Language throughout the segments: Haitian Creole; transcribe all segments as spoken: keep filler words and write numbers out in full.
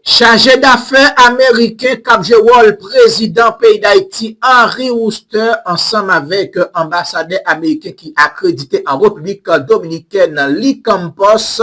Chaje dafè ameriken k ap jwe wòl prezidan peyi Dayiti, Henri Wooster, ansanm avèk anbasadè ameriken ki akredite an Repiblik Dominikèn, Lee Campos,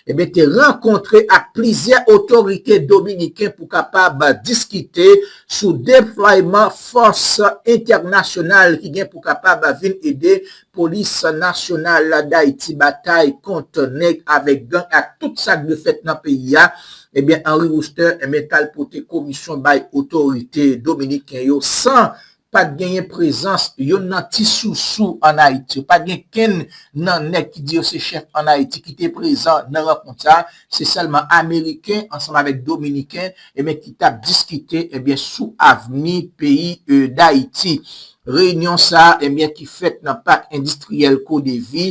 ebyen, te rankontre ak plizyè otorite dominiken pou kapab diskite sou deplwayman fòs entènasyonal ki gen pou kapab vin ede Polis Nasyonal Dayiti batay kont nèg avèk gang ak tout sa k dwe fèt nan peyi a. Ebyen, Henri Wooster, ebyen, t al pote komisyon bay otorite dominiken yo san pa t genyen prezans youn nan ti sousou ann Ayiti. Pa t gen kenn nan nèg ki di yo se chèf ann Ayiti ki te prezan nan rankont sa. Se sèlman ameriken ansanm avèk dominiken, ebyen, ki t ap diskite, ebyen, sou avni peyi, e, Dayiti. Reyinyon sa a, ebyen, ki fèt nan Pak Endistriyèl Kodevi,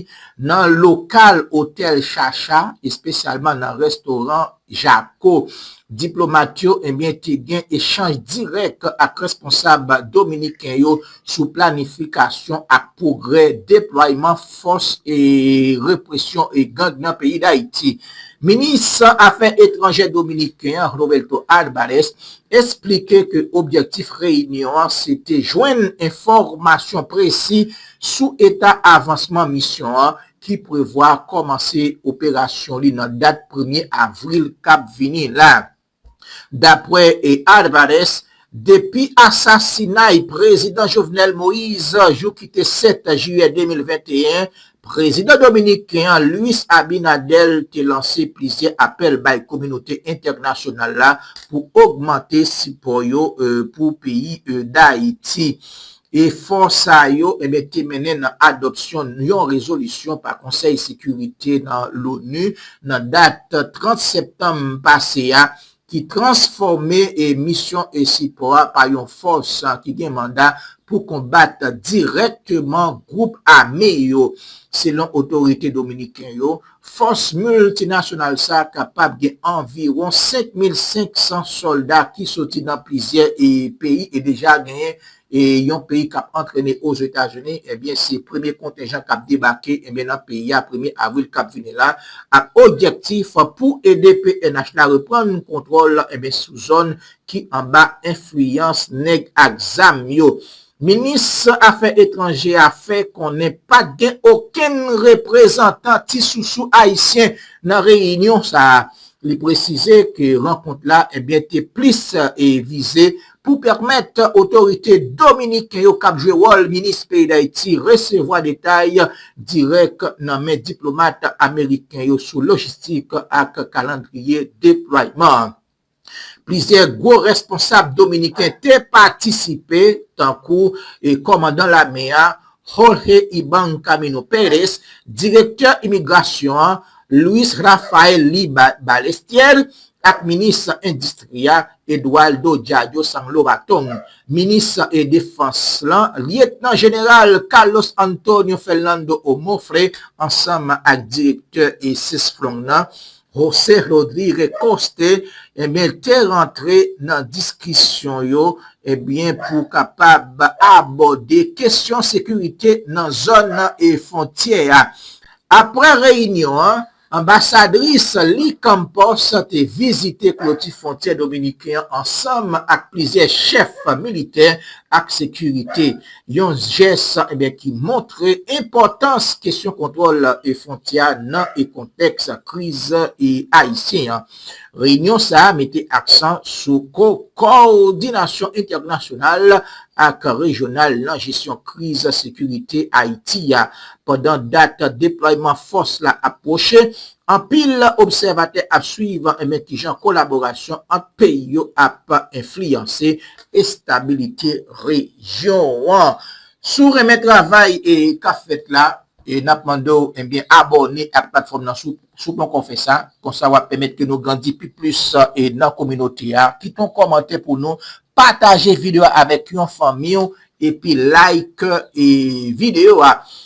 nan lokal Otèl Chacha, espesyalman nan restoran Jako. Diplomat yo, ebyen, te gen echanj dirèk ak responsab dominiken yo sou planifikasyon ak pwogrè deplwayman fòs e represyon e gang nan peyi Dayiti. Minis Afè Etranjè dominiken an, Roberto Álvarez, esplike ke objektif reyinyon an se te jwenn enfòmasyon presi sou eta avansman misyon an, ki prevwa kòmanse operasyon li nan dat premye avril k ap vini la. Dapre, e, Álvarez, depi asasinay Prezidan Jovenel Moïse, jou ki te sèt jiyè de mil venteyen, Prezidan dominiken an, Luis Abinader, te lanse plizyè apèl bay kominote entènasyonal la pou ogmante sipò yo, e, pou peyi, e, Dayiti. Efò sa yo, ebyen, te mennen nan adopsyon yon rezolisyon pa Konsèy Sekirite nan l'ONU nan dat trant septanm pase a, ki transfòme, e, misyon e sipò a pa yon fòs, a, ki gen manda pou konbat dirèkteman gwoup ame yo. Selon otorite dominiken yo, fòs miltinasyonal sa a kapab gen anviwon senk mil senk san sòlda ki soti nan plizyè, e, peyi e deja genyen, e, yon peyi k ap antrene Ozetazini, ebyen, se premye kontenjan k ap debake, ebyen, nan peyi a, premye avril k ap vini la, ak objektif pou ede P N H la reprann kontwòl, ebyen, sou zòn ki anba enfliyans nèg ak zam yo. Minis Afè Etranjè a fè konnen pa t gen okenn reprezantan ti sousou ayisyen nan reyinyon sa a. Li presize ke rankont la, ebyen, te plis, e, vize pou pèmèt otorite dominiken yo k ap jwe wòl minis peyi Dayiti resevwa detay dirèk nan men diplomat ameriken yo sou lojistik ak kalandriye deplwayman. Plizyè gwo responsab dominiken te patisipe, tankou, e, kòmandan lame a, Jorge Iván Camino Pérez, direktè imigrasyon an, Luis Rafael Lee Ba-, Ballester, ak minis endistri a, Eduardo Jayo Sanglobatong, minis, e, defans lan, lyetnan jeneral Carlos Antonio Fernando Onofre, ansanm ak direktè, e, Sesflon nan, José Rodríguez Coste, ebyen, te rantre nan diskisyon yo, ebyen, pou kapab abòde kesyon sekirite nan zòn nan e fwontyè a. Apre reyinyon an, anbasadris Lee Campos te vizite kloti fwontyè dominiken an ansanm ak plizyè chèf militè ak sekirite. Yon jès, ebyen, ki montre enpòtans kesyon kontwòl, e, fwontyè a nan, e, kontèks kriz, e, ayisyen an. Reyinyon sa a mete aksan sou ko-, kowòdinasyon entènasyonal ak rejyonal nan jesyon kriz sekirite Ayiti a. Pandan dat deplwayman fòs la ap pwoche, anpil obsèvatè ap swiv, ebyen, kijan kolaborasyon ant peyi yo ap enfliyanse estabilite rejyon an. Si w renmen travay, e, k ap fèt la, e, n ap mande w, ebyen, abòne ak platfòm nan si w, si w poko fè sa. Konsa, w ap pèmèt ke nou grandi pi plis, e, nan kominote a. Kite yon kòmantè pou nou, pataje videyo a avèk yon fanmi w, epi like, e, videyo a.